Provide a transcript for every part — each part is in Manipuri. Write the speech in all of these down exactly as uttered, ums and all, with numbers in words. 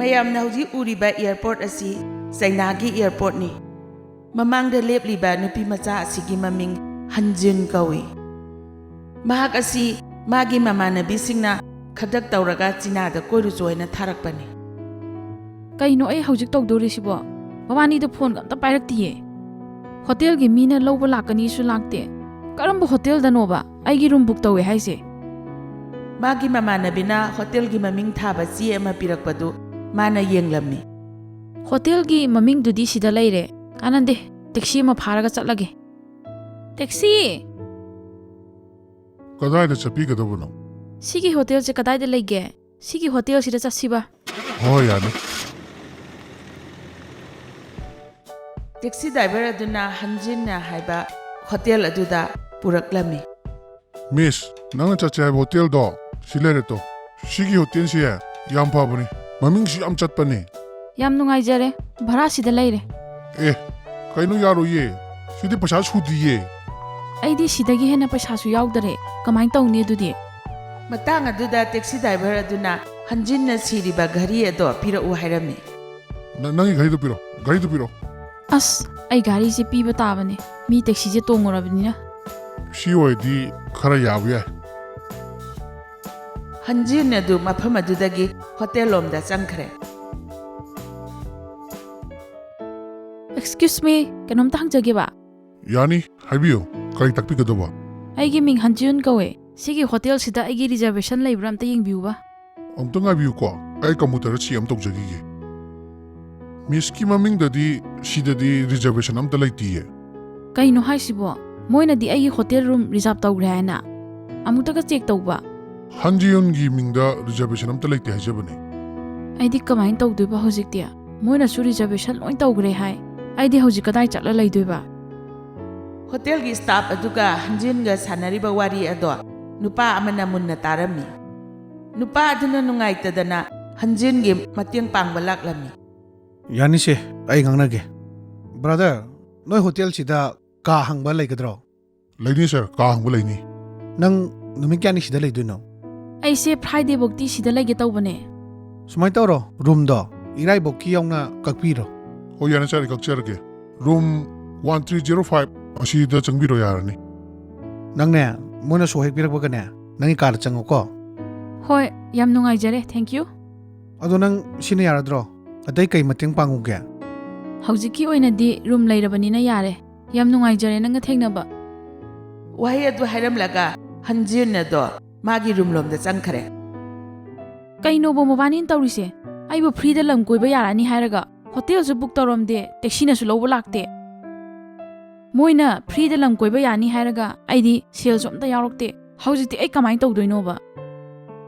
ꯃꯌꯥꯝꯅ ꯍꯧꯖꯤꯛ ꯎꯔꯤꯕ ꯑꯦꯌꯔꯄꯣꯔꯠ ꯑꯁꯤ ꯆꯩꯅꯥꯒꯤ ꯑꯦꯌꯔꯄꯣꯔꯠꯅꯤ꯫ ꯃꯃꯥꯡꯗ ꯂꯦꯞꯂꯤꯕ ꯅꯨꯄꯤ ꯃꯆꯥ ꯑꯁꯤꯒꯤ ꯃꯃꯤꯡ ꯍꯟꯖꯤꯟ ꯀꯧꯏ꯫ ꯃꯍꯥꯛ ꯑꯁꯤ ꯃꯥꯒꯤ ꯃꯃꯥꯟꯅꯕꯤꯁꯤꯡꯅ ꯈꯗꯛ ꯇꯧꯔꯒ ꯆꯤꯅꯥꯗ ꯀꯣꯏꯔꯨꯆꯣ ꯍꯥꯏꯅ ꯊꯥꯔꯛꯄꯅꯤ꯫ ꯀꯩꯅꯣ ꯑꯩ ꯍꯧꯖꯤꯛ ꯇꯧꯗꯣꯔꯤꯁꯤꯕꯣ? ꯃꯕꯥꯅꯤꯗꯣ ꯐꯣꯟꯒ ꯑꯝꯇ ꯄꯥꯏꯔꯛꯇꯤꯌꯦ꯫ ꯍꯣꯇꯦꯜꯒꯤ ꯃꯤꯅ ꯂꯧꯕ ꯂꯥꯛꯀꯅꯤꯁꯨ ꯂꯥꯛꯇꯦ꯫ ꯀꯔꯝꯕ ꯍꯣꯇꯦꯜꯗꯅꯣꯕ ꯑꯩꯒꯤ ꯔꯨꯝ ꯕꯨꯛ ꯇꯧꯋꯦ ꯍꯥꯏꯁꯦ? ꯃꯥꯒꯤ ꯃꯃꯥꯟꯅꯕꯤꯅ ꯍꯣꯇꯦꯜꯒꯤ ꯃꯃꯤꯡ ꯊꯥꯕ ꯆꯦ ꯑꯃ ꯄꯤꯔꯛꯄꯗꯨ ꯃꯥꯅ ꯌꯦꯡꯂꯝꯃꯤ꯫ ꯍꯣꯇꯦꯜꯒꯤ ꯃꯃꯤꯡꯗꯨꯗꯤ ꯁꯤꯗ ꯂꯩꯔꯦ꯫ ꯀꯥꯟꯅꯗꯦ, ꯇꯦꯛꯁꯤ ꯑꯃ ꯐꯥꯔꯒ ꯆꯠꯂꯒꯦ꯫ ꯇꯦꯛꯁꯤ! ꯀꯗꯥꯏꯗ ꯆꯠꯄꯤꯒꯗꯕꯅꯣ? ꯁꯤꯒꯤ ꯍꯣꯇꯦꯜꯁꯦ ꯀꯗꯥꯏꯗ ꯂꯩꯒꯦ? ꯁꯤꯒꯤ ꯍꯣꯇꯦꯜꯁꯤꯗ ꯆꯠꯁꯤꯕ꯫ ꯍꯣꯏ, ꯌꯥꯅꯤ꯫ ꯇꯦꯛꯁꯤ ꯗ꯭ꯔꯥꯏꯚꯔ ꯑꯗꯨꯅ ꯍꯟꯖꯤꯟꯅ ꯍꯥꯏꯕ ꯍꯣꯇꯦꯜ ꯑꯗꯨꯗ ꯄꯨꯔꯛꯂꯝꯃꯤ꯫ ꯃꯤꯁ, ꯅꯪꯅ ꯆꯠꯁꯦ ꯍꯥꯏꯕ ꯍꯣꯇꯦꯜꯗꯣ ꯁꯤ ꯂꯩꯔꯦ ꯇꯣ꯫ ꯁꯤꯒꯤ ꯍꯣꯇꯦꯜꯁꯦ ꯌꯥꯝ ꯐꯕꯅꯤ, ꯃꯃꯤꯡꯁꯨ ꯌꯥꯝ ꯆꯠꯄꯅꯤ꯫ ꯌꯥꯝ ꯅꯨꯡꯉꯥꯏꯖꯔꯦ, ꯚꯔꯥ ꯁꯤꯗ ꯂꯩꯔꯦ꯫ ꯑꯦ, ꯀꯩꯅꯣ, ꯌꯥꯔꯣꯏꯌꯦ, ꯁꯤꯗꯤ ꯄꯩꯁꯥ ꯁꯨꯗꯤꯌꯦ꯫ ꯑꯩꯗꯤ ꯁꯤꯗꯒꯤ ꯍꯦꯟꯅ ꯄꯩꯁꯥꯁꯨ ꯌꯥꯎꯗꯔꯦ, ꯀꯃꯥꯏꯅ ꯇꯧꯅꯤ ꯑꯗꯨꯗꯤ? ꯃꯇꯥꯡ ꯑꯗꯨꯗ ꯇꯦꯛꯁꯤ ꯗ꯭ꯔꯥꯏꯚꯔ ꯑꯗꯨꯅ ꯍꯟꯖꯤꯟꯅ ꯁꯤꯔꯤꯕ ꯘꯔꯤ ꯑꯗꯣ ꯄꯤꯔꯛꯎ ꯍꯥꯏꯔꯝꯃꯤ꯫ ꯅ-, ꯅꯪꯒꯤ ꯘꯔꯤꯗꯨ ꯄꯤꯔꯣ, ꯘꯔꯤꯗꯨ ꯄꯤꯔꯣ꯫ ꯑꯁ, ꯑꯩ ꯘꯔꯤꯁꯦ ꯄꯤꯕ ꯇꯥꯕꯅꯦ, ꯃꯤ ꯇꯦꯛꯁꯤꯁꯦ ꯇꯣꯡꯉꯨꯔꯕꯅꯤꯅ꯫ ꯁꯤ ꯑꯣꯏꯔꯗꯤ ꯈꯔ ꯌꯥꯕ ꯌꯥꯏ꯫ ꯍꯟꯖꯤꯟ ꯑꯗꯨ ꯃꯐꯝ ꯑꯗꯨꯗꯒꯤ ꯍꯣꯇꯦꯜ ꯂꯣꯝꯗ ꯆꯪꯈ꯭ꯔꯦ꯫ Excuse me, ꯀꯩꯅꯣꯝꯇ ꯍꯪꯖꯒꯦꯕ? ꯌꯥꯅꯤ, ꯍꯥꯏꯕꯤꯌꯨ, ꯀꯔꯤ ꯇꯥꯛꯄꯤꯒꯗꯧꯕ? ꯑꯩꯒꯤ ꯃꯤꯡ ꯍꯟꯖꯤꯟ ꯀꯧꯋꯦ꯫ ꯁꯤꯒꯤ ꯍꯣꯇꯦꯜꯁꯤꯗ ꯑꯩꯒꯤ reservation ꯂꯩꯕ꯭ꯔꯥ ꯑꯝꯇ ꯌꯦꯡꯕꯤꯌꯨꯕ꯫ ꯑꯃꯨꯛꯇ ꯉꯥꯏꯕꯤꯌꯨꯀꯣ, ꯑꯩ computer ꯗ check ꯑꯃ ꯇꯧꯖꯈꯤꯒꯦ꯫ ꯃꯤꯁꯀꯤ ꯃꯃꯤꯡꯗꯗꯤ ꯁꯤꯗꯗꯤ reservation ꯑꯝꯇ ꯂꯩꯇꯤꯌꯦ꯫ ꯀꯩꯅꯣ ꯍꯥꯏꯁꯤꯕꯣ? ꯃꯣꯏꯅꯗꯤ ꯑꯩꯒꯤ ꯍꯣꯇꯦꯜ ꯔꯨꯝ reserve ꯇꯧꯈ꯭ꯔꯦ ꯍꯥꯏꯅ꯫ ꯑꯃꯨꯛꯇꯒ check ꯇꯧꯕ꯫ ꯍꯟꯖꯤꯌꯨꯟꯒꯤ ꯃꯤꯡꯗ reservation ꯑꯝꯇ ꯂꯩꯇꯦ ꯍꯥꯏꯖꯕꯅꯦ꯫ ꯑꯩꯗꯤ ꯀꯃꯥꯏꯅ ꯇꯧꯗꯣꯏꯕ ꯍꯧꯖꯤꯛꯇꯤ? ꯃꯣꯏꯅꯁꯨ reservation ꯂꯣꯏ ꯇꯧꯈ꯭ꯔꯦ ꯍꯥꯏ꯫ ꯑꯩꯗꯤ ꯍꯧꯖꯤꯛ ꯀꯗꯥꯏ ꯆꯠꯂ ꯂꯩꯗꯣꯏꯕ? ꯍꯣꯇꯦꯜꯒꯤ staff ꯑꯗꯨꯒ ꯍꯟꯖꯤꯟꯒ ꯁꯥꯟꯅꯔꯤꯕ ꯋꯥꯔꯤ ꯑꯗꯣ ꯅꯨꯄꯥ ꯑꯃꯅ ꯃꯨꯟꯅ ꯇꯥꯔꯝꯃꯤ꯫ ꯅꯨꯄꯥ ꯑꯗꯨꯅ ꯅꯨꯡꯉꯥꯏꯇꯗꯅ ꯍꯟꯖꯤꯟꯒꯤ ꯃꯇꯦꯡ ꯄꯥꯡꯕ ꯂꯥꯛꯂꯝꯃꯤ꯫ ꯌꯥꯅꯤꯁꯦ, ꯑꯩ ꯉꯥꯡꯅꯒꯦ꯫ Brother, ꯅꯣꯏ ꯍꯣꯇꯦꯜꯁꯤꯗ ꯀꯥ ꯍꯥꯡꯕ ꯂꯩꯒꯗ꯭ꯔꯣ? ꯂꯩꯅꯤ sir, ꯀꯥ ꯍꯥꯡꯕ ꯂꯩꯅꯤ꯫ ꯅꯪ ꯅꯨꯃꯤꯠ ꯀꯌꯥꯅꯤ ꯁꯤꯗ ꯂꯩꯗꯣꯏꯅꯣ? ꯑꯩꯁꯦ Friday ꯐꯧꯗꯤ ꯁꯤꯗ ꯂꯩꯒꯦ ꯇꯧꯕꯅꯦ꯫ ꯁꯨꯃꯥꯏꯅ ꯇꯧꯔꯣ, ꯔꯨꯝꯗꯣ ꯏꯔꯥꯏꯕꯣꯛꯀꯤ ꯌꯥꯎꯅ ꯀꯛꯄꯤꯔꯣ꯫ ꯑꯣ, ꯌꯥꯅꯤ, ꯁꯥꯔ, ꯑꯩ ꯀꯛꯆꯔꯒꯦ꯫ Room one three zero five ꯑꯁꯤꯗ ꯆꯪꯕꯤꯔꯣ, ꯌꯥꯔꯅꯤ꯫ ꯅꯪꯅꯦ, ꯃꯣꯏꯅ ꯁꯣ ꯍꯦꯛ ꯄꯤꯔꯛꯄꯒꯅꯦ, ꯅꯪꯒꯤ ꯀꯥꯗ ꯆꯪꯉꯣꯀꯣ꯫ ꯍꯣꯏ, ꯌꯥꯝ ꯅꯨꯡꯉꯥꯏꯖꯔꯦ, thank you꯫ ꯑꯗꯣ ꯅꯪ ꯁꯤꯅ ꯌꯥꯔꯗ꯭ꯔꯣ? ꯑꯇꯩ ꯀꯩ ꯃꯇꯦꯡ ꯄꯥꯡꯉꯨꯒꯦ? ꯍꯧꯖꯤꯛꯀꯤ ꯑꯣꯏꯅꯗꯤ ꯔꯨꯝ ꯂꯩꯔꯕꯅꯤꯅ ꯌꯥꯔꯦ꯫ ꯌꯥꯝ ꯅꯨꯡꯉꯥꯏꯖꯔꯦ ꯅꯪꯒ ꯊꯦꯡꯅꯕ꯫ ꯋꯥꯍꯩ ꯑꯗꯨ ꯍꯥꯏꯔꯝꯂꯒ ꯍꯟꯖꯤꯟ ꯑꯗꯣ ꯃꯥꯒꯤ ꯔꯨꯝ ꯂꯣꯝꯗ ꯆꯪꯈ꯭ꯔꯦ꯫ ꯀꯩꯅꯣꯕ ꯃꯕꯥꯅꯤꯅ ꯇꯧꯔꯤꯁꯦ? ꯑꯩꯕꯨ ꯐ꯭ꯔꯤꯗ ꯂꯝ ꯀꯣꯏꯕ ꯌꯥꯔꯅꯤ ꯍꯥꯏꯔꯒ ꯍꯣꯇꯦꯜꯁꯨ ꯕꯨꯛ ꯇꯧꯔꯝꯗꯦ, ꯇꯦꯛꯁꯤꯅꯁꯨ ꯂꯧꯕ ꯂꯥꯛꯇꯦ꯫ ꯃꯣꯏꯅ ꯐ꯭ꯔꯤꯗ ꯂꯝ ꯀꯣꯏꯕ ꯌꯥꯅꯤ ꯍꯥꯏꯔꯒ ꯑꯩꯗꯤ ꯁꯦꯜꯁꯨ ꯑꯝꯇ ꯌꯥꯎꯔꯛꯇꯦ꯫ ꯍꯧꯖꯤꯛꯇꯤ ꯑꯩ ꯀꯃꯥꯏꯅ ꯇꯧꯗꯣꯏꯅꯣꯕ?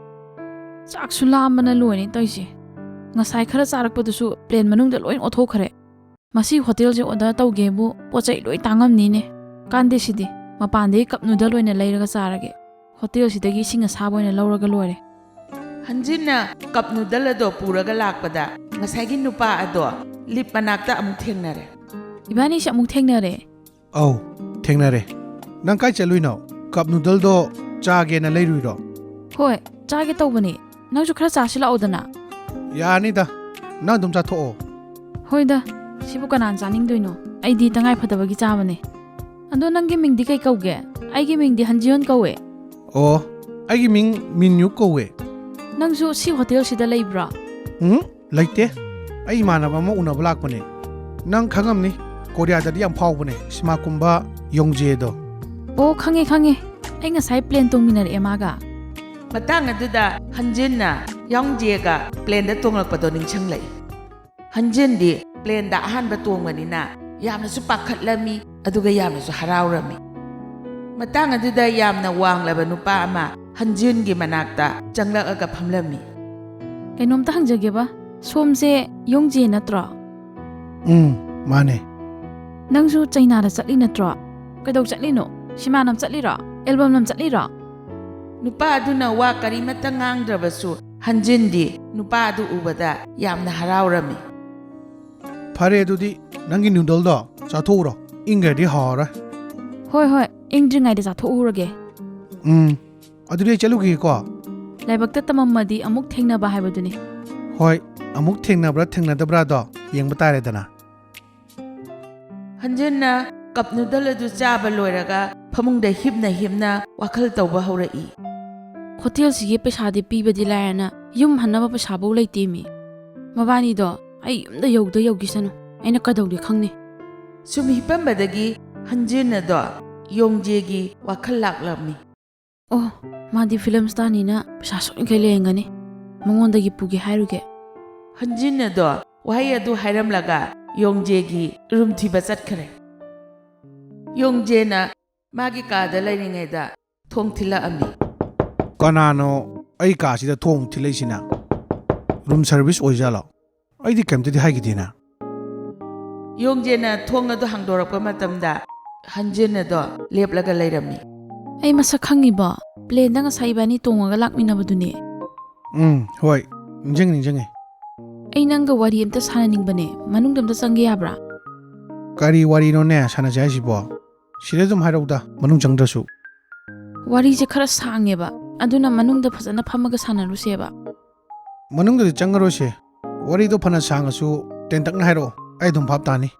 ꯆꯥꯛꯁꯨ ꯂꯥꯝꯕꯅ ꯂꯣꯏꯔꯦ ꯇꯧꯔꯤꯁꯦ꯫ ꯉꯁꯥꯏ ꯈꯔ ꯆꯥꯔꯛꯄꯗꯨꯁꯨ ꯄ꯭ꯂꯦꯟ ꯃꯅꯨꯡꯗ ꯂꯣꯏ ꯑꯣꯠꯊꯣꯛꯈ꯭ꯔꯦ꯫ ꯃꯁꯤ ꯍꯣꯇꯦꯜꯁꯦ ꯑꯣꯔꯗꯔ ꯇꯧꯒꯦꯕꯨ ꯄꯣꯠ ꯆꯩ ꯂꯣꯏ ꯇꯥꯡꯉꯝꯅꯤꯅꯦ꯫ ꯀꯥꯟꯗꯦ ꯁꯤꯗꯤ, ꯃꯄꯥꯟꯗꯒꯤ ꯀꯞ ꯅꯨꯗꯜ ꯑꯣꯏꯅ ꯂꯩꯔꯒ ꯆꯥꯔꯒꯦ꯫ ꯍꯣꯇꯦꯜꯁꯤꯗꯒꯤ ꯏꯁꯤꯡ ꯑꯁꯥꯕ ꯑꯣꯏꯅ ꯂꯧꯔꯒ ꯂꯣꯏꯔꯦ꯫ ꯍꯟꯖꯤꯟꯅ ꯀꯞ ꯅꯨꯗꯜ ꯑꯗꯣ ꯄꯨꯔꯒ ꯂꯥꯛꯄꯗ ꯉꯁꯥꯏꯒꯤ ꯅꯨꯄꯥ ꯑꯗꯣ ꯂꯤꯞ ꯃꯅꯥꯛꯇ ꯑꯃꯨꯛ ꯊꯦꯡꯅꯔꯦ꯫ ꯏꯕꯥꯅꯤꯁꯦ ꯑꯃꯨꯛ ꯊꯦꯡꯅꯔꯦ꯫ ꯑꯧ, ꯊꯦꯡꯅꯔꯦ꯫ ꯅꯪ ꯀꯥꯏ ꯆꯠꯂꯨꯏꯅꯣ? ꯀꯞ ꯅꯨꯗꯜꯗꯣ ꯆꯥꯒꯦꯅ ꯂꯩꯔꯨꯏꯔꯣ? ꯍꯣꯏ, ꯆꯥꯒꯦ ꯇꯧꯕꯅꯦ꯫ ꯅꯪꯁꯨ ꯈꯔ ꯆꯥꯁꯤ ꯂꯥꯛꯑꯣꯗꯅ꯫ ꯌꯥꯔꯅꯤꯗ, ꯅꯪ ꯑꯗꯨꯝ ꯆꯥꯊꯣꯛꯑꯣ꯫ ꯍꯣꯏꯗ, ꯁꯤꯕꯨ ꯀꯅꯥꯅ ꯆꯥꯅꯤꯡꯗꯣꯏꯅꯣ? ꯑꯩꯗꯤ ꯇꯉꯥꯏ ꯐꯗꯕꯒꯤ ꯆꯥꯕꯅꯦ꯫ ꯑꯗꯣ ꯅꯪꯒꯤ ꯃꯤꯡꯗꯤ ꯀꯩ ꯀꯧꯒꯦ? ꯑꯩꯒꯤ ꯃꯤꯡꯗꯤ ꯍꯟꯖꯤꯌꯣꯟ ꯀꯧꯋꯦ꯫ ꯑꯣ, ꯑꯩꯒꯤ ꯃꯤꯡ ꯃꯤꯟꯌꯨ ꯀꯧꯋꯦ꯫ ꯅꯪꯁꯨ ꯁꯤ ꯍꯣꯇꯦꯜꯁꯤꯗ ꯂꯩꯕ꯭ꯔꯣ? ꯎꯝ, ꯂꯩꯇꯦ꯫ ꯑꯩ ꯏꯃꯥꯟꯅꯕ ꯑꯃ ꯎꯅꯕ ꯂꯥꯛꯄꯅꯦ꯫ ꯅꯪ ꯈꯪꯉꯝꯅꯤ, ꯀꯣꯔꯤꯌꯥꯗꯗꯤ ꯌꯥꯝ ꯐꯥꯎꯕꯅꯦ, ꯁꯤꯃꯥ ꯀꯨꯝꯕ ꯌꯣꯡꯖꯦꯗꯣ꯫ ꯑꯣ, ꯈꯪꯉꯦ, ꯈꯪꯉꯦ꯫ ꯑꯩ ꯉꯁꯥꯏ ꯄ꯭ꯂꯦꯟ ꯇꯣꯡꯃꯤꯟꯅꯔꯛꯑꯦ ꯃꯥꯒ꯫ ꯃꯇꯥꯡ ꯑꯗꯨꯗ ꯍꯟꯖꯤꯟꯅ ꯌꯣꯡꯖꯦꯒ ꯄ꯭ꯂꯦꯟꯗ ꯇꯣꯡꯂꯛꯄꯗꯣ ꯅꯤꯡꯁꯤꯡꯂꯛꯏ꯫ ꯍꯟꯖꯤꯟꯗꯤ ꯄ꯭ꯂꯦꯟꯗ ꯑꯍꯥꯟꯕ ꯇꯣꯡꯕꯅꯤꯅ ꯌꯥꯝꯅꯁꯨ ꯄꯥꯈꯠꯂꯝꯃꯤ, ꯑꯗꯨꯒ ꯌꯥꯝꯅꯁꯨ ꯍꯔꯥꯎꯔꯝꯃꯤ꯫ ꯃꯇꯥꯡ ꯑꯗꯨꯗ ꯌꯥꯝꯅ ꯋꯥꯡꯂꯕ ꯅꯨꯄꯥ ꯑꯃ ꯍꯟꯖꯤꯟꯒꯤ ꯃꯅꯥꯛꯇ ꯆꯪꯂꯛꯑꯒ ꯐꯝꯂꯝꯃꯤ꯫ ꯀꯩꯅꯣꯝꯇ ꯍꯪꯖꯒꯦꯕ, ꯁꯣꯝꯁꯦ ꯌꯣꯡꯖꯦ ꯅꯠꯇ꯭ꯔꯣ? ꯎꯝ, ꯃꯥꯅꯦ꯫ ꯅꯪꯁꯨ ꯆꯩꯅꯥꯗ ꯆꯠꯂꯤ ꯅꯠꯇ꯭ꯔꯣ? ꯀꯩꯗꯧ ꯆꯠꯂꯤꯅꯣ? ꯁꯤꯃꯥ ꯅꯝ ꯆꯠꯂꯤꯔꯣ? ꯑꯦꯜꯕꯝ ꯅꯝ ꯆꯠꯂꯤꯔꯣ? ꯅꯨꯄꯥ ꯑꯗꯨꯅ ꯋꯥ ꯀꯔꯤꯃꯠꯇ ꯉꯥꯡꯗ꯭ꯔꯕꯁꯨ ꯍꯟꯖꯤꯟꯗꯤ ꯅꯨꯄꯥ ꯑꯗꯨ ꯎꯕꯗ ꯌꯥꯝꯅ ꯍꯔꯥꯎꯔꯝꯃꯤ꯫ ꯐꯔꯦ, ꯑꯗꯨꯗꯤ ꯅꯪꯒꯤ ꯅꯨꯗꯜꯗꯣ ꯆꯥꯊꯣꯛꯎꯔꯣ, ꯏꯪꯈ꯭ꯔꯗꯤ ꯍꯥꯎꯔꯔꯣꯏ꯫ ꯍꯣꯏ, ꯍꯣꯏ, ꯏꯪꯗ꯭ꯔꯤꯉꯩꯗ ꯆꯥꯊꯣꯛꯎꯔꯒꯦ꯫ ꯎꯝ, ꯑꯗꯨꯗꯤ ꯑꯩ ꯆꯠꯂꯨꯈꯤꯒꯦꯀꯣ꯫ ꯂꯥꯏꯕꯛꯇ ꯇꯝꯃꯝꯃꯗꯤ ꯑꯃꯨꯛ ꯊꯦꯡꯅꯕ ꯍꯥꯏꯕꯗꯨꯅꯤ꯫ ꯍꯣꯏ, ꯑꯃꯨꯛ ꯊꯦꯡꯅꯕ꯭ꯔꯥ ꯊꯦꯡꯅꯗꯕ꯭ꯔꯥꯗꯣ ꯌꯦꯡꯕ ꯇꯥꯔꯦꯗꯅ꯫ ꯍꯟꯖꯤꯟꯅ ꯀꯞ ꯅꯨꯗꯜ ꯑꯗꯨ ꯆꯥꯕ ꯂꯣꯏꯔꯒ ꯐꯃꯨꯡꯗ ꯍꯤꯞꯅ ꯍꯤꯞꯅ ꯋꯥꯈꯜ ꯇꯧꯕ ꯍꯧꯔꯛꯏ꯫ ꯍꯣꯇꯦꯜꯁꯤꯒꯤ ꯄꯩꯁꯥꯗꯤ ꯄꯤꯕꯗꯤ ꯂꯥꯏꯔꯅ ꯌꯨꯝ ꯍꯟꯅꯕ ꯄꯩꯁꯥꯐꯧ ꯂꯩꯇꯦꯃꯤ꯫ ꯃꯕꯥꯅꯤꯗꯣ ꯑꯩ ꯌꯨꯝꯗ ꯌꯧꯗ ꯌꯧꯈꯤꯁꯅꯨ, ꯑꯩꯅ ꯀꯩꯗꯧꯒꯦ ꯈꯪꯅꯤ꯫ ꯁꯨꯝ ꯍꯤꯞꯄꯝꯕꯗꯒꯤ ꯍꯟꯖꯤꯟꯅꯗꯣ ꯌꯣꯡꯖꯦꯒꯤ ꯋꯥꯈꯜ ꯂꯥꯛꯂꯝꯃꯤ꯫ ꯑꯣ, ꯃꯥꯗꯤ ꯐꯤꯂꯝ ꯁ꯭ꯇꯥꯔꯅꯤꯅ ꯄꯩꯁꯥ ꯁꯣꯏꯈꯩ ꯂꯩꯔꯝꯒꯅꯤ꯫ ꯃꯉꯣꯟꯗꯒꯤ ꯄꯨꯒꯦ ꯍꯥꯏꯔꯨꯒꯦ꯫ ꯍꯟꯖꯤꯟꯅꯗꯣ ꯋꯥꯍꯩ ꯑꯗꯨ ꯍꯥꯏꯔꯝꯂꯒ ꯌꯣꯡꯖꯦꯒꯤ ꯔꯨꯝ ꯊꯤꯕ ꯆꯠꯈ꯭ꯔꯦ꯫ ꯌꯣꯡꯖꯦꯅ ꯃꯥꯒꯤ ꯀꯥꯗ ꯂꯩꯔꯤꯉꯩꯗ ꯊꯣꯡ ꯊꯤꯜꯂꯛꯑꯝꯃꯤ꯫ ꯀꯅꯥꯅꯣ ꯑꯩ ꯀꯥꯁꯤꯗ ꯊꯣꯡ ꯊꯤꯜꯂꯛꯏꯁꯤꯅ? Room service ꯑꯣꯏꯖꯥꯠꯂꯣ? ꯑꯩꯗꯤ ꯀꯩꯝꯇꯗꯤ ꯍꯥꯏꯈꯤꯗꯦꯅ꯫ ꯌꯣꯡꯖꯦꯅ ꯊꯣꯡ ꯑꯗꯨ ꯍꯥꯡꯗꯣꯔꯛꯄ ꯃꯇꯝꯗ ꯍꯟꯖꯤꯟꯅꯗꯣ ꯂꯦꯞꯂꯒ ꯂꯩꯔꯝꯃꯤ꯫ ꯑꯩ ꯃꯁꯛ ꯈꯪꯉꯤꯕꯣ? ꯄ꯭ꯂꯦꯟꯗ ꯉꯁꯥꯏ ꯏꯕꯥꯅꯤ ꯇꯣꯡꯉꯒ ꯂꯥꯛꯃꯤꯟꯅꯕꯗꯨꯅꯦ꯫ ꯎꯝ, ꯍꯣꯏ, ꯅꯤꯡꯁꯤꯡꯉꯦ, ꯅꯤꯡꯁꯤꯡꯉꯦ꯫ ꯑꯩ ꯅꯪꯒ ꯋꯥꯔꯤ ꯑꯝꯇ ꯁꯥꯟꯅꯅꯤꯡꯕꯅꯦ, ꯃꯅꯨꯡꯗ ꯑꯝꯇ ꯆꯪꯒꯦ ꯌꯥꯕ꯭ꯔꯥ? ꯀꯔꯤ ꯋꯥꯔꯤꯅꯣꯅꯦ ꯁꯥꯟꯅꯁꯦ ꯍꯥꯏꯁꯤꯕꯣ? ꯁꯤꯗ ꯑꯗꯨꯝ ꯍꯥꯏꯔꯛꯎꯗ, ꯃꯅꯨꯡ ꯆꯪꯗ꯭ꯔꯁꯨ꯫ ꯋꯥꯔꯤꯁꯦ ꯈꯔ ꯁꯥꯡꯉꯦꯕ, ꯑꯗꯨꯅ ꯃꯅꯨꯡꯗ ꯐꯖꯅ ꯐꯝꯃꯒ ꯁꯥꯟꯅꯔꯨꯁꯦꯕ꯫ ꯃꯅꯨꯡꯗꯗꯤ ꯆꯪꯉꯔꯣꯏꯁꯦ꯫ ꯋꯥꯔꯤꯗꯣ ꯐꯅ ꯁꯥꯡꯉꯁꯨ ꯇꯦꯟꯇꯛꯅ ꯍꯥꯏꯔꯛꯑꯣ, ꯑꯩ ꯑꯗꯨꯝ ꯚꯥꯞ ꯇꯥꯅꯤ꯫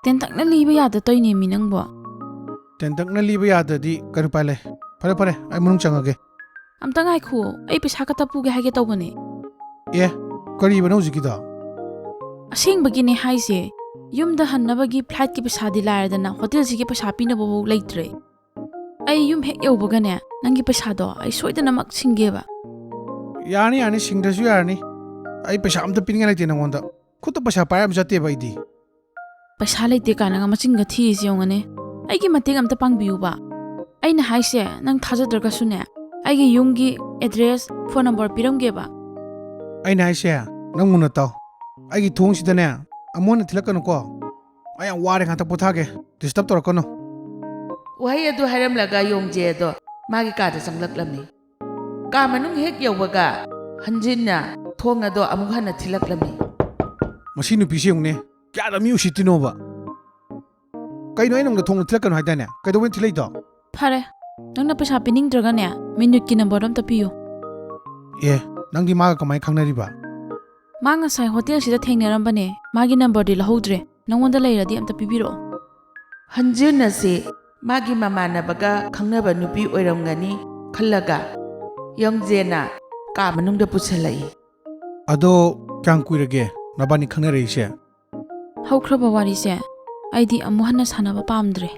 ꯇꯦꯟꯇꯛꯅ ꯂꯤꯕ ꯌꯥꯗ ꯇꯧꯏꯅꯦꯃꯤ ꯅꯪꯕꯣ꯫ ꯇꯦꯟꯇꯛꯅ ꯂꯤꯕ ꯌꯥꯗ꯭ꯔꯗꯤ ꯀꯔꯤ ꯎꯄꯥꯏ ꯂꯩ? ꯐꯔꯦ ꯐꯔꯦ, ꯑꯩ ꯃꯅꯨꯡ ꯆꯪꯉꯒꯦ꯫ ꯑꯝꯇ ꯉꯥꯏꯈꯨꯑꯣ, ꯑꯩ ꯄꯩꯁꯥ ꯈꯛꯇ ꯄꯨꯒꯦ ꯍꯥꯏꯒꯦ ꯇꯧꯕꯅꯦ꯫ ꯑꯦ, ꯀꯔꯤꯕꯅꯣ ꯍꯧꯖꯤꯛꯀꯤꯗꯣ? ꯑꯁꯦꯡꯕꯒꯤꯅꯦ ꯍꯥꯏꯁꯦ, ꯌꯨꯝꯗ ꯍꯟꯅꯕꯒꯤ ꯐ꯭ꯂꯥꯏꯠꯀꯤ ꯄꯩꯁꯥꯗꯤ ꯂꯥꯏꯔꯗꯅ ꯍꯣꯇꯦꯜꯁꯤꯒꯤ ꯄꯩꯁꯥ ꯄꯤꯅꯕꯐꯥꯎ ꯂꯩꯇ꯭ꯔꯦ꯫ ꯑꯩ ꯌꯨꯝ ꯍꯦꯛ ꯌꯧꯕꯒꯅꯦ, ꯅꯪꯒꯤ ꯄꯩꯁꯥꯗꯣ ꯑꯩ ꯁꯣꯏꯗꯅꯃꯛ ꯁꯤꯡꯒꯦꯕ꯫ ꯌꯥꯔꯅꯤ, ꯌꯥꯔꯅꯤ, ꯁꯤꯡꯗ꯭ꯔꯁꯨ ꯌꯥꯔꯅꯤ꯫ ꯑꯩ ꯄꯩꯁꯥ ꯑꯝꯇ ꯄꯤꯅꯤꯡꯉꯥꯏ ꯂꯩꯇꯦ ꯅꯉꯣꯟꯗ꯫ ꯈꯨꯠꯇ ꯄꯩꯁꯥ ꯄꯥꯏꯔ ꯑꯃ ꯆꯠꯇꯦꯕ ꯑꯩꯗꯤ꯫ ꯄꯩꯁꯥ ꯂꯩꯇꯦ ꯀꯥꯏꯅꯒ ꯃꯆꯤꯟꯒ ꯊꯤꯔꯤꯁꯦ ꯌꯦꯡꯉꯨꯅꯦ꯫ ꯑꯩꯒꯤ ꯃꯇꯦꯡ ꯑꯝꯇ ꯄꯥꯡꯕꯤꯌꯨꯕ꯫ ꯑꯩꯅ ꯍꯥꯏꯁꯦ, ꯅꯪ ꯊꯥꯖꯗ꯭ꯔꯒꯁꯨꯅꯦ, ꯑꯩꯒꯤ ꯌꯨꯝꯒꯤ ꯑꯦꯗ꯭ꯔꯦꯁ, ꯐꯣꯟ ꯅꯝꯕꯔ ꯄꯤꯔꯝꯒꯦꯕ꯫ ꯑꯩꯅ ꯍꯥꯏꯁꯦ, ꯅꯪ ꯃꯨꯟꯅ ꯇꯥꯎ꯫ ꯑꯩꯒꯤ ꯊꯣꯡꯁꯤꯗꯅꯦ ꯑꯃꯨꯛ ꯍꯟꯅ ꯊꯤꯜꯂꯛꯀꯅꯨꯀꯣ꯫ ꯑꯩ ꯌꯥꯝ ꯋꯥꯔꯦ, ꯉꯥꯛꯇ ꯄꯣꯊꯥꯒꯦ꯫ ꯗꯤꯁꯇꯔꯕ ꯇꯧꯔꯛꯀꯅꯨ꯫ ꯋꯥꯍꯩ ꯑꯗꯨ ꯍꯥꯏꯔꯝꯂꯒ ꯌꯣꯡꯖꯦ ꯑꯗꯣ ꯃꯥꯒꯤ ꯀꯥꯗ ꯆꯪꯂꯛꯂꯝꯃꯤ꯫ ꯀꯥ ꯃꯅꯨꯡ ꯍꯦꯛ ꯌꯧꯕꯒ ꯍꯟꯖꯤꯟꯅ ꯊꯣꯡ ꯑꯗꯣ ꯑꯃꯨꯛ ꯍꯟꯅ ꯊꯤꯜꯂꯛꯂꯝꯃꯤ꯫ ꯃꯁꯤ ꯅꯨꯄꯤꯁꯤ ꯌꯦꯡꯉꯨꯅꯦ, ꯀꯌꯥꯗ ꯃꯤ ꯎꯁꯤꯠꯇꯤꯅꯣꯕ? ꯀꯩꯅꯣ, ꯑꯩ ꯅꯉꯣꯟꯗ ꯊꯣꯡ ꯊꯤꯜꯂꯛꯀꯅꯨ ꯍꯥꯏꯗꯥꯏꯅꯦ? ꯀꯩꯗꯧꯕꯩꯅ ꯊꯤꯜꯂꯛꯏꯗꯣ? ꯐꯔꯦ, ꯅꯪꯅ ꯄꯩꯁꯥ ꯄꯤꯅꯤꯡꯗ꯭ꯔꯒꯅꯦ, ꯃꯤꯅꯤꯠꯀꯤ ꯅꯝꯕꯔ ꯑꯝꯇ ꯄꯤꯌꯨ꯫ ꯑꯦ, ꯅꯪꯗꯤ ꯃꯥꯒ ꯀꯃꯥꯏꯅ ꯈꯪꯅꯔꯤꯕ? ꯃꯥ ꯉꯁꯥꯏ ꯍꯣꯇꯦꯜꯁꯤꯗ ꯊꯦꯡꯅꯔꯝꯕꯅꯦ꯫ ꯃꯥꯒꯤ ꯅꯝꯕꯔꯗꯤ ꯂꯧꯍꯧꯗ꯭ꯔꯦ꯫ ꯅꯪꯉꯣꯟꯗ ꯂꯩꯔꯗꯤ ꯑꯝꯇ ꯄꯤꯕꯤꯔꯛꯑꯣ꯫ ꯍꯟꯖꯨꯟ ꯑꯁꯤ ꯃꯥꯒꯤ ꯃꯃꯥꯟꯅꯕꯒ ꯈꯪꯅꯕ ꯅꯨꯄꯤ ꯑꯣꯏꯔꯝꯒꯅꯤ ꯈꯜꯂꯒ ꯌꯣꯡꯖꯦꯅ ꯀꯥ ꯃꯅꯨꯡꯗ ꯄꯨꯁꯤꯜꯂꯛꯏ꯫ ꯑꯗꯣ ꯀꯌꯥꯝ ꯀꯨꯏꯔꯒꯦ ꯅꯕꯥꯅꯤ ꯈꯪꯅꯔꯛꯏꯁꯦ? ꯍꯧꯈ꯭ꯔꯕ ꯋꯥꯔꯤꯁꯦ ꯑꯩꯗꯤ ꯑꯃꯨꯛ ꯍꯟꯅ ꯁꯥꯟꯅꯕ ꯄꯥꯝꯗ꯭ꯔꯦ꯫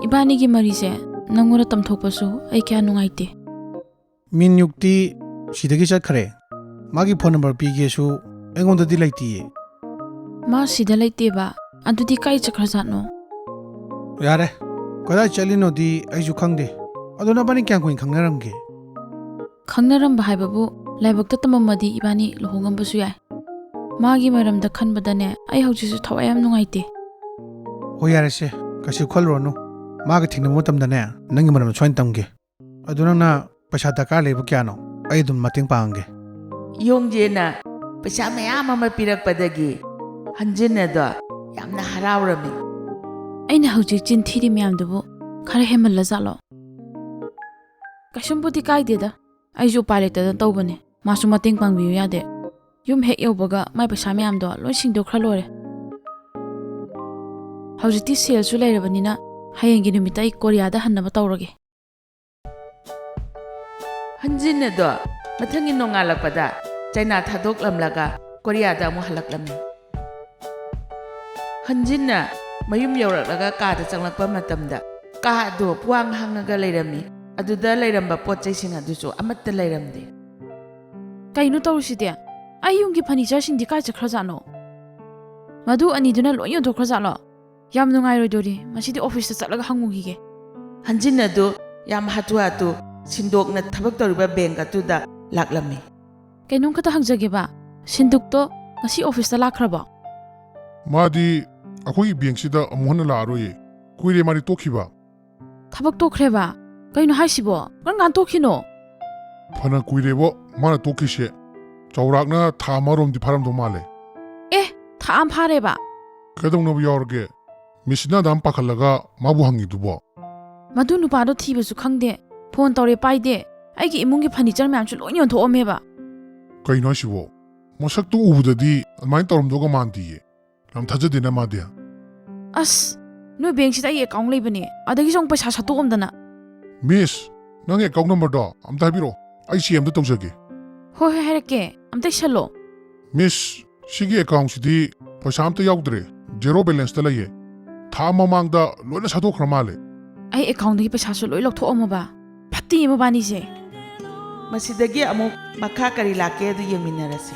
ꯏꯕꯥꯅꯤꯒꯤ ꯃꯔꯤꯁꯦ ꯅꯪꯉꯣꯟꯗ ꯇꯝꯊꯣꯛꯄꯁꯨ ꯑꯩ ꯀꯌꯥ ꯅꯨꯡꯉꯥꯏꯇꯦ꯫ ꯃꯤꯟꯌꯨꯛꯇꯤ ꯁꯤꯗꯒꯤ ꯆꯠꯈ꯭ꯔꯦ꯫ ꯃꯥꯒꯤ ꯐꯣꯟ ꯅꯝꯕꯔ ꯄꯤꯒꯦꯁꯨ ꯑꯩꯉꯣꯟꯗꯗꯤ ꯂꯩꯇꯤꯌꯦ꯫ ꯃꯥ ꯁꯤꯗ ꯂꯩꯇꯦꯕ꯫ ꯑꯗꯨꯗꯤ ꯀꯥꯏ ꯆꯠꯈ꯭ꯔꯖꯥꯠꯅꯣ? ꯌꯥꯔꯦ, ꯀꯗꯥꯏ ꯆꯠꯂꯤꯅꯣꯗꯤ ꯑꯩꯁꯨ ꯈꯪꯗꯦ꯫ ꯑꯗꯣ ꯅꯕꯥꯅꯤ ꯀꯌꯥꯝ ꯀꯨꯏꯅ ꯈꯪꯅꯔꯝꯒꯦ? ꯈꯪꯅꯔꯝꯕ ꯍꯥꯏꯕꯕꯨ ꯂꯥꯏꯕꯛꯇ ꯇꯝꯃꯝꯃꯗꯤ ꯏꯕꯥꯅꯤ ꯂꯨꯍꯣꯡꯉꯝꯕꯁꯨ ꯌꯥꯏ꯫ ꯃꯥꯒꯤ ꯃꯔꯝꯗ ꯈꯟꯕꯗꯅꯦ ꯑꯩ ꯍꯧꯖꯤꯛꯁꯨ ꯊꯋꯥꯏ ꯌꯥꯝ ꯅꯨꯡꯉꯥꯏꯇꯦ꯫ ꯍꯣꯏ, ꯌꯥꯔꯦꯁꯦ, ꯀꯩꯁꯨ ꯈꯜꯂꯨꯔꯅꯨ꯫ ꯃꯥꯒ ꯊꯦꯡꯅꯕ ꯃꯇꯝꯗꯅꯦ ꯅꯪꯒꯤ ꯃꯔꯝꯗ ꯁꯣꯏꯅ ꯇꯝꯒꯦ꯫ ꯑꯗꯨ ꯅꯪꯅ ꯄꯩꯁꯥ ꯗꯔꯀꯥꯔ ꯂꯩꯕ ꯀꯌꯥꯅꯣ? ꯑꯩ ꯑꯗꯨꯝ ꯃꯇꯦꯡ ꯄꯥꯡꯒꯦ꯫ ꯌꯣꯡꯖꯦꯅ ꯄꯩꯁꯥ ꯃꯌꯥꯝ ꯑꯃ ꯄꯤꯔꯛꯄꯗꯒꯤ ꯍꯟꯖꯤꯟ ꯑꯗꯣ ꯌꯥꯝꯅ ꯍꯔꯥꯎꯔꯝꯃꯤ꯫ ꯑꯩꯅ ꯍꯧꯖꯤꯛ ꯆꯤꯟ ꯊꯤꯔꯤ ꯃꯌꯥꯝꯗꯨꯕꯨ ꯈꯔ ꯍꯦꯟꯃꯜꯂ ꯖꯥꯠꯂꯣ? ꯀꯩꯁꯨꯝꯕꯨꯗꯤ ꯀꯥꯏꯗꯦꯗ, ꯑꯩꯁꯨ ꯎꯄꯥꯏ ꯂꯩꯇꯗꯅ ꯇꯧꯕꯅꯦ꯫ ꯃꯥꯁꯨ ꯃꯇꯦꯡ ꯄꯥꯡꯕꯤꯌꯨ ꯌꯥꯗꯦ꯫ ꯌꯨꯝ ꯍꯦꯛ ꯌꯧꯕꯒ ꯃꯥꯏ ꯄꯩꯁꯥ ꯃꯌꯥꯝꯗꯣ ꯂꯣꯏ ꯁꯤꯡꯗꯣꯛꯈ꯭ꯔ ꯂꯣꯏꯔꯦ꯫ ꯍꯧꯖꯤꯛꯇꯤ ꯁꯦꯜꯁꯨ ꯂꯩꯔꯕꯅꯤꯅ ꯍꯌꯦꯡꯒꯤ ꯅꯨꯃꯤꯠꯇ ꯑꯩ ꯀꯣꯔꯤꯌꯥꯗ ꯍꯟꯅꯕ ꯇꯧꯔꯒꯦ꯫ ꯍꯟꯖꯤꯟ ꯑꯗꯣ ꯃꯊꯪꯒꯤ ꯅꯣꯡꯉꯥꯜꯂꯛꯄꯗ ꯆꯥꯏꯅꯥ ꯊꯥꯗꯣꯛꯂꯝꯂꯒ ꯀꯣꯔꯤꯌꯥꯗ ꯑꯃꯨꯛ ꯍꯜꯂꯛꯂꯝꯃꯤ꯫ ꯍꯟꯖꯤꯟꯅ ꯃꯌꯨꯝ ꯌꯧꯔꯛꯂꯒ ꯀꯥꯗ ꯆꯪꯂꯛꯄ ꯃꯇꯝꯗ ꯀꯥ ꯑꯗꯨ ꯄꯨꯡꯍꯥꯡ ꯍꯥꯡꯉꯒ ꯂꯩꯔꯝꯃꯤ꯫ ꯑꯗꯨꯗ ꯂꯩꯔꯝꯕ ꯄꯣꯠ ꯆꯩꯁꯤꯡ ꯑꯗꯨꯁꯨ ꯑꯃꯠꯇ ꯂꯩꯔꯝꯗꯦ꯫ ꯀꯩꯅꯣ ꯇꯧꯔꯤꯁꯤꯗꯤ? ꯑꯩ ꯌꯨꯝꯒꯤ ꯐꯔꯅꯤꯆꯔꯁꯤꯡꯗꯤ ꯀꯥꯏ ꯆꯠꯈ꯭ꯔꯖꯥꯠꯅꯣ? ꯃꯗꯨ ꯑꯅꯤꯗꯨꯅ ꯂꯣꯏ ꯌꯣꯟꯊꯣꯛꯈ꯭ꯔꯖꯥꯠꯂꯣ? ꯌꯥꯝ ꯅꯨꯡꯉꯥꯏꯔꯣꯏꯗꯧꯔꯤ꯫ ꯃꯁꯤꯗꯤ ꯑꯣꯐꯤꯁꯇ ꯆꯠꯂꯒ ꯍꯪꯉꯨꯈꯤꯒꯦ꯫ ꯍꯟꯖꯤꯟ ꯑꯗꯨ ꯌꯥꯝ ꯍꯥꯊꯨ ꯍꯥꯊꯨ ꯁꯤꯟꯗꯣꯛꯅ ꯊꯕꯛ ꯇꯧꯔꯤꯕ ꯕꯦꯡꯛ ꯑꯗꯨꯗ ꯂꯥꯛꯂꯝꯃꯤ꯫ ꯀꯩꯅꯣꯝꯈꯛꯇ ꯍꯪꯖꯒꯦꯕ, ꯁꯤꯟꯗꯨꯛꯇꯣ ꯉꯁꯤ ꯑꯣꯐꯤꯁꯇ ꯂꯥꯛꯈ꯭ꯔꯕꯣ? ꯃꯥꯗꯤ ꯑꯩꯈꯣꯏꯒꯤ ꯕꯦꯡꯛꯁꯤꯗ ꯑꯃꯨꯛ ꯍꯟꯅ ꯂꯥꯛꯑꯔꯣꯏꯌꯦ꯫ ꯀꯨꯏꯔꯦ ꯃꯥꯗꯤ ꯇꯣꯛꯈꯤꯕ꯫ ꯊꯕꯛ ꯇꯣꯛꯈ꯭ꯔꯦꯕ? ꯀꯩꯅꯣ ꯍꯥꯏꯁꯤꯕꯣ? ꯀꯔꯝ ꯀꯥꯟ ꯇꯣꯛꯈꯤꯅꯣ? ꯐꯅ ꯀꯨꯏꯔꯦꯕꯣ ꯃꯥꯅ ꯇꯣꯛꯈꯤꯁꯦ꯫ ꯆꯥꯎꯔꯥꯛꯅ ꯊꯥ ꯑꯃꯔꯣꯝꯗꯤ ꯐꯥꯔꯝꯗꯧ ꯃꯥꯜꯂꯦ꯫ ꯑꯦ, ꯊꯥ ꯑꯃ ꯐꯥꯔꯦꯕ? ꯀꯩꯗꯧꯅꯕ ꯌꯥꯎꯔꯒꯦ? ꯃꯤꯁꯤꯅ ꯑꯗꯥꯝ ꯄꯥꯈꯠꯂꯒ ꯃꯥꯕꯨ ꯍꯪꯉꯤꯗꯨꯕꯣ? ꯃꯗꯨ ꯅꯨꯄꯥꯗꯣ ꯊꯤꯕꯁꯨ ꯈꯪꯗꯦ, ꯐꯣꯟ ꯇꯧꯔꯦ ꯄꯥꯏꯗꯦ꯫ ꯑꯩꯒꯤ ꯏꯃꯨꯡꯒꯤ furniture ꯃꯌꯥꯝꯁꯨ ꯂꯣꯏ ꯌꯣꯟꯊꯣꯛꯑꯝꯃꯦꯕ꯫ ꯀꯩꯅꯣ ꯍꯥꯏꯁꯤꯕꯣ? ꯃꯁꯛꯇꯣ ꯎꯕꯗꯗꯤ ꯑꯗꯨꯃꯥꯏꯅ ꯇꯧꯔꯝꯗꯧꯒ ꯃꯥꯟꯗꯤꯌꯦ꯫ ꯌꯥꯝ ꯊꯥꯖꯗꯦꯅ ꯃꯥꯗꯤ꯫ ꯑꯁ, ꯅꯣꯏ bankꯁꯤꯗ ꯑꯩ account ꯂꯩꯕꯅꯦ, ꯑꯗꯒꯤꯁꯨ ꯑꯃꯨꯛ ꯄꯩꯁꯥ ꯁꯠꯇꯣꯛꯑꯝꯗꯅ꯫ Miss, ꯅꯪꯒꯤ account numberꯗꯣ ꯑꯝꯇ ꯍꯥꯏꯕꯤꯔꯛꯑꯣ, ꯑꯩ ꯆꯦ ꯑꯝꯇ ꯇꯧꯖꯒꯦ꯫ ꯍꯣꯏ, ꯍꯣꯏ, ꯍꯥꯏꯔꯛꯀꯦ, ꯑꯝꯇ ꯏꯁꯜꯂꯣ꯫ Miss, ꯁꯤꯒꯤ accountꯁꯤꯗꯤ ꯄꯩꯁꯥ ꯑꯝꯇ ꯌꯥꯎꯗ꯭ꯔꯦ, zero balanceꯇ ꯂꯩꯌꯦ꯫ ꯊꯥ ꯃꯃꯥꯡꯗ ꯂꯣꯏꯅ ꯁꯠꯇꯣꯛꯈ꯭ꯔ ꯃꯥꯜꯂꯦ꯫ ꯑꯩ accountꯗꯒꯤ ꯄꯩꯁꯥꯁꯨ ꯂꯣꯏ ꯂꯧꯊꯣꯛꯑꯝꯃꯕ? ꯐꯠꯇꯦ ꯃꯕꯥꯅꯤꯁꯦ꯫ ꯃꯁꯤꯗꯒꯤ ꯑꯃꯨꯛ ꯃꯈꯥ ꯀꯔꯤ ꯂꯥꯛꯀꯦ ꯑꯗꯨ ꯌꯦꯡꯃꯤꯟꯅꯔꯁꯤ꯫